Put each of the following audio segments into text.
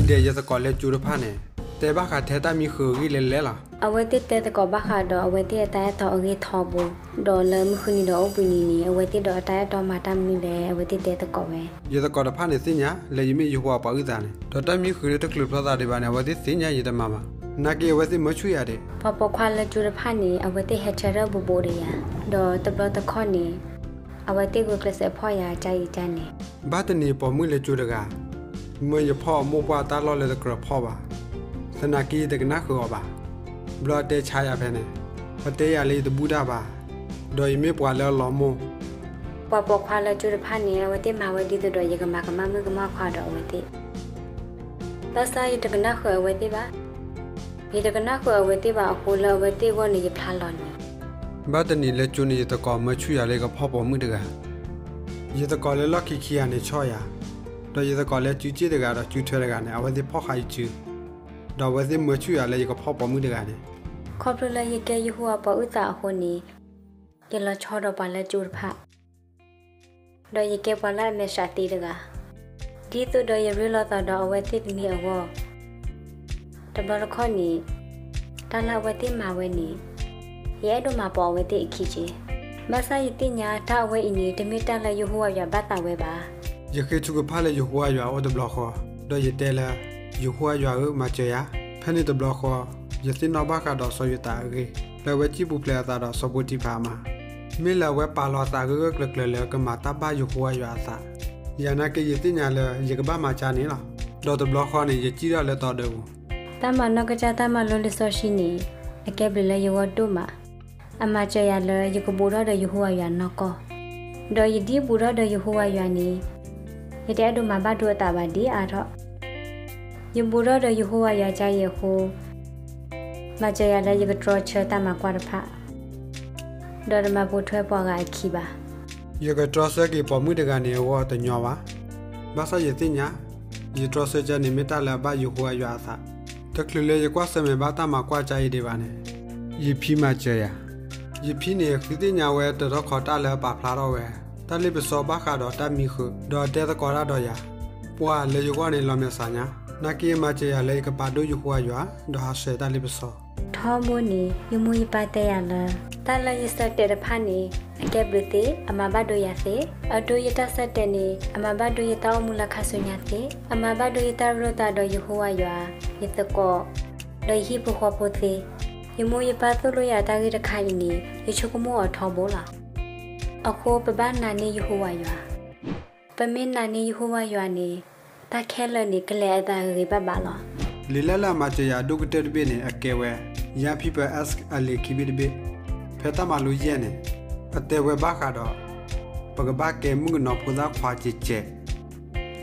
ဒီးယသကိးလၢကၠိတဖၣ်န့ၣ် တဲဘၣ်ဃးထဲတၢ်မံဃုာ်အဂ့ၢ်လဲၣ်လဲၣ်လီၤ. အဝဲသ့ၣ်တဲသကိးဘၣ်ဃးဒီးအဝဲသ့ၣ်အတၢ်အဲၣ်တီအဂ့ၢ်ထီဘိ, ဒီးလၢမုၢ်ဃုနံၤဒီးအိၣ်ဘှံးနံၤန့ၣ် အဝဲသ့ၣ်ဒီးအတၢ်အဲၣ်တီမၤတၢ်မနုၤလဲၣ် အဝဲသ့ၣ်တဲသကိးဝဲ. ယသကိးတဖၣ်န့ၣ်သ့ၣ်ညါ လၢယမ့ၢ်ယဟိဝၤပှၤအုၣ်သးန့ၣ်, ဒီးတၢ်မံဃုာ်လၢတချုးဖျီသးဒံးဘၣ်န့ၣ် အဝဲသ့ၣ်သ့ၣ်ညါယတမၤဘၣ်. နာ်က့အဝဲသ့ၣ်မၢဆူၣ်ယၤဒံး. ပှၤပိာ်ခွါလၢကၠိတဖၣ်န့ၣ် အဝဲသ့ၣ်ဟဲဆၢထၢၣ်ဘူးဘူးဒီးယၤ, ဒီးတဘျီတခီၣ်န့ၣ် အဝဲသ့ၣ်ဂုာ်ကျဲးစၢးဖီၣ်ယၤကါအံၤကါန့ၣ်. ဘၣ်တနံၤပိာ်မုၣ်လၢကၠိတဂၤ မၢယဖီၣ်အမိၢ်ပှၢ်တၢ်လီၢ်လၢတကြၢးဖီၣ်ဘၣ်. သနာ်က့ယတကနၣ်ဃုာ်အီၤဘၣ်. ဘျီအတဲဆါယၤဖဲန့ၣ်, အတဲယၤလၢယတဘူၣ်တၢ်ဘၣ်, ဒီးယမ့ၢ်ပှၤလၢအလီၤမိၢ်. ပှၤပိာ်ခွါလၢကၠိတဖၣ်န့ၣ် အဝဲသ့ၣ်မၤဝဲဒ်သိးဒီးယကမၤကမၣ်မုၣ်ကမၣ်ခွါဒီးအဝဲသ့ၣ်. ဘၣ်ဆၣ်ယတကနၣ်ဃုာ်အဝဲသ့ၣ်ဘၣ်. ယတကနၣ်ဃုာ်အဝဲသ့ၣ်ဘၣ်အဃိလၢအဝဲသ့ၣ်အဂီၢ်န့ၣ် ယဖျါလီၤန့ၣ်. ဘၣ်တနံၤလၢကၠိန့ၣ် ယသကိးမၢဆူၣ်ယၤလၢယကဖီၣ်ပိာ်မုၣ်တဂၤ. ယသကိးလၢလီၢ်ခံခံဂၤန့ၣ်ဆီၣ်ယၤ, ဒီးယသကိးလၢစုစ့ၣ်တဂၤဒီးစုထွဲတဂၤန့ၣ် အဝဲသ့ၣ်ဖီၣ်ဃာ်ယစု, ဒီးအဝဲသ့ၣ်မၢဆူၣ်ယၤလၢယကဖီၣ်ပိာ်မုၣ်တဂၤန့ၣ်. ခီဖျိလၢယကဲယဟိဝၤပှၤအုၣ်သးအဃိန့ၣ်, ယလီၤဆီဒီးပှၤလၢကၠိတဖၣ် ဒီးယကဲပှၤလၢအမဲာ်ဆှးသ့တဂၤ, ဒ်သိးဒီးယရ့လိာ်သးဒီးအဝဲသ့ၣ်တမံၤအဂီၢ်. တဘျီတခီၣ်န့ၣ် တၢ်လၢအဝဲသ့ၣ်မၤဝဲန့ၣ် ယအဲၣ်ဒိးမၤပိာ်အဝဲသ့ၣ်အခံက့. ဘၣ်ဆၣ်ယသ့ၣ်ညါတၢ်အဝဲအံၤန့ၣ် တမ့ၢ်တၢ်လၢယဟိဝၤယွၤဘၣ်သးဝဲဘၣ်. ယဃ့ထုကဖၣ်လၢယဟိဝၤယွၤအအိၣ်တဘျီဃီ, ဒီးယတဲလၢ ယဟိဝၤယွၤဧၢ, မၤစၢၤယၤ. ဖဲန့ၣ်တဘျီဃီ ယသ့ၣ်နီၣ်ဘၣ်ဃးဒီးစီၤယိၤသးအဂ့ၢ်, လၢအဝဲစံၣ်ပူၤဖျဲးအသးဒီးစီၤပိၤတံဖၤအမါ, မ့ၢ်လၢအဝဲပာ်လီၤအသးဂၢၢ်ဂၢၢ်ကျၢၤကျၢၤလၢကမၤတၢ်ဘၣ်ယဟိဝၤယွၤအသး. ယနာ်က့ယသ့ၣ်ညါလၢယကဘၣ်မၤကၢ်န့ၣ်လီၤ. ဒီးတဘျီဃီန့ၣ် ယစံၣ်ထီၣ်လၢတီဒၢပူၤ. တၢ်မၤနီၢ်ကစၢ်တၢ်မၤလိလံာ်စီဆှံန့ၣ် အကဲဘျုးလၢယဂီၢ်ဒိၣ်မး. အမၤစၢၤယၤလၢယကဘူးထီၣ်ဒီးယဟိဝၤယွၤနီၢ်ကီၢ်, ဒီးယဒ်ဘူးထီၣ်ဒီးယဟိဝၤယွၤန့ၣ် ယတအဲၣ်ဒိးမၤဘၣ်ဒိအသးဘၣ်ဒ်အါထီၣ်. ယဘူးထီၣ်ဒီးယဟိဝၤယွၤကါအံၤအဃိ, မၤစၢၤယၤလၢယကတြီဆၢတၢ်မၤကွၢ်တဖၣ်, ဒီးတမၤပိာ်ထွဲပှၤဂၤအခံဘၣ်. ယကတြီဆၢက့ၤပိာ်မုၣ်တဂၤန့ၣ်အဂီၢ်တညီဘၣ်. ဘၣ်ဆၣ်ယသ့ၣ်ညါ, ယတြီဆၢကၢန့ၣ်မ့ၢ်တၢ်လၢအဘၣ်ယဟိဝၤယွၤအသး. တချုးလၢယကွၢ်ဆၢၣ်မဲာ်ဘၣ်တၢ်မၤကွၢ်ကါအံၤဒံးဘၣ်န့ၣ်, ယဖံမၤစၢၤယၤ. ယဖံန့ၣ် ဃုသ့ၣ်ညါဝဲတၢ်ထီၣ်ခီတၢ်လၢအပာ်ဖျါထီၣ်ဝဲ တၢ်လ့ပစီဘၣ်ဃးဒီးတၢ်မံဃုာ်, ဒီးတဲသကိးတၢ်ဒီးယၤ, ပှၤလၢယဂီၢ်န့ၣ်လီၤမဲာ်ဆှးညါ, နာ်က့မၤစၢၤယၤလၢယကပာ်ဒိၣ်ယဟိဝၤယွၤ, ဒီးဟးဆှဲးတၢ်လ့ပစီ. ထီဘိန့ၣ် ယမိၢ်ယပၢ်တဲယၤလၢ တၢ်လၢယဆၢတဲာ်တဖၣ်န့ၣ် အကဲဘျုးသ့, အမၤဘၣ်ဒိယၤသ့, အဒိယတၢ်ဆၢတဲာ်န့ၣ် အမၤဘၣ်ဒိယတၢ်အိၣ်မူလၢခါဆူညါသ့, အမၤဘၣ်ဒိယတၢ်ရ့လိာ်သးဒီးယဟိဝၤယွၤ, ယသကိး, ဒီးယဟံၣ်ဖိဃီဖိသ့. ယမိၢ်ယပၢ်သိၣ်လိယၤတၢ်ဂ့ၢ်တခါအံၤန့ၣ် ယဆိကမိၣ်အီၤထီဘိလီၤ. အဃိပဘၣ်နာ်န့ၢ်ယဟိဝၤယွၤ. ပမ့ၢ်နာ်န့ၢ်ယဟိဝၤယွၤန့ၣ် တၢ်ခဲလၢာ်န့ၣ် ကလဲၤအသးဂ့ၤဂ့ၤဘၣ်ဘၣ်လီၤ. လံာ်လၢလၢအမၤစၢၤယၤအဒိၣ်ကတၢၢ်တဘ့ၣ်န့ၣ် အကဲဝဲ Young People Ask အလံာ်ခံဘ့ၣ်တဘ့ၣ်, ဖဲတၢ်မၤလိယဲၢ်န့ၣ်, အတဲဝဲဘၣ်ဃးဒီး ပကဘၣ်ကဲမုၣ်ကနီၤဖိသၣ်ခွါကဲးကဲး.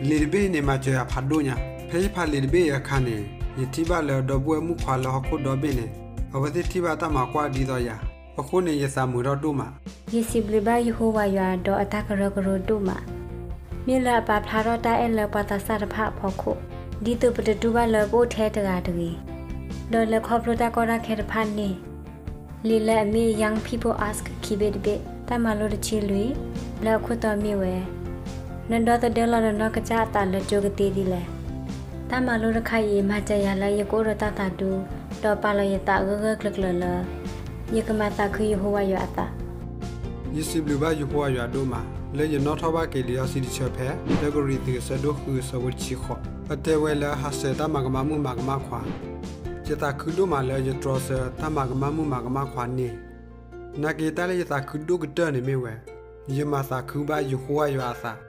လံာ်တဘ့ၣ်အံၤန့ၣ် မၤစၢၤယၤဖးဒိၣ်ညါ. ဖဲယဖးလံာ်တဘ့ၣ်အံၤအခါန့ၣ် ယထံၣ်ဘၣ်လၢဒီပုၢ်ဝဲၢ်မုၣ်ခွါလၢဟီၣ်ခိၣ်ဒီဘ့ၣ်န့ၣ် အဝဲသ့ၣ်ထံၣ်ဘၣ်တၢ်မၤကွၢ်ဒ်သိးယၤ, အဃိန့ၣ် ယသးမုာ်ထီၣ်ဒိၣ်မး. ယစံးဘျုးဘၣ်ယဟိဝၤယွၤဒီးအတၢ်ကရၢကရိဒိၣ်မး, မ့ၢ်လၢအပာ်ဖျါထီၣ်တၢ်အဲၣ်လၢပှၤသးစၢ်တဖၣ်အဖီခိၣ်, ဒ်သိးပတတူၢ်ဘၣ်လၢပအိၣ်ထဲတဂၤတဂ့ၤ, ဒီးလဲၤခီဖျိတၢ်ကီတၢ်ခဲတဖၣ်န့ၣ်. လံာ်လၢအမ့ၢ် Young People Ask ခံဘ့ၣ်တဘ့ၣ်, တၢ်မၤလိတဆံလွံၢ်, လၢအခိၣ်တီမ့ၢ်ဝဲ နဒီသဒၢလီၤနနီၢ်ကစၢ်အသးလၢကၠိကသ့ဒ်လဲၣ်. တၢ်မၤလိတခါအံၤ မၤစၢၤယၤလၢယကအိၣ်ဒီးတၢ်သးဒူ, ဒီးပာ်လီၤယသးဂၢၢ်ဂၢၢ်ကျၢၤကျၢၤလၢ ယကမၤသးခုယဟိဝၤယွၤအသး. ယစံးဘျုးဘၣ်ယဟိဝၤယွၤဒိၣ်မး လၢယနီၣ်ထီၣ်ဘၣ်က့ၤလံာ်စီဆှံတဆၢဖဲ တၢကရံၣ်သူး အဆၢဒိၣ်ဃု အဆၢဖိတဆံဃိး, အတဲဝဲလၢဟးဆှဲးတၢ်မၤကမၣ်မုၣ်မၤကမၣ်ခွါ. ယသးခုဒိၣ်မးလၢယတြီဆၢတၢ်မၤကမၣ်မုၣ်မၤကမၣ်ခွါန့ၣ်, နာ်က့တၢ်လၢယသးခုဒိၣ်ကတၢၢ်န့ၣ်မ့ၢ်ဝဲ ယမၤသးခုဘၣ်ယဟိဝၤယွၤအသး.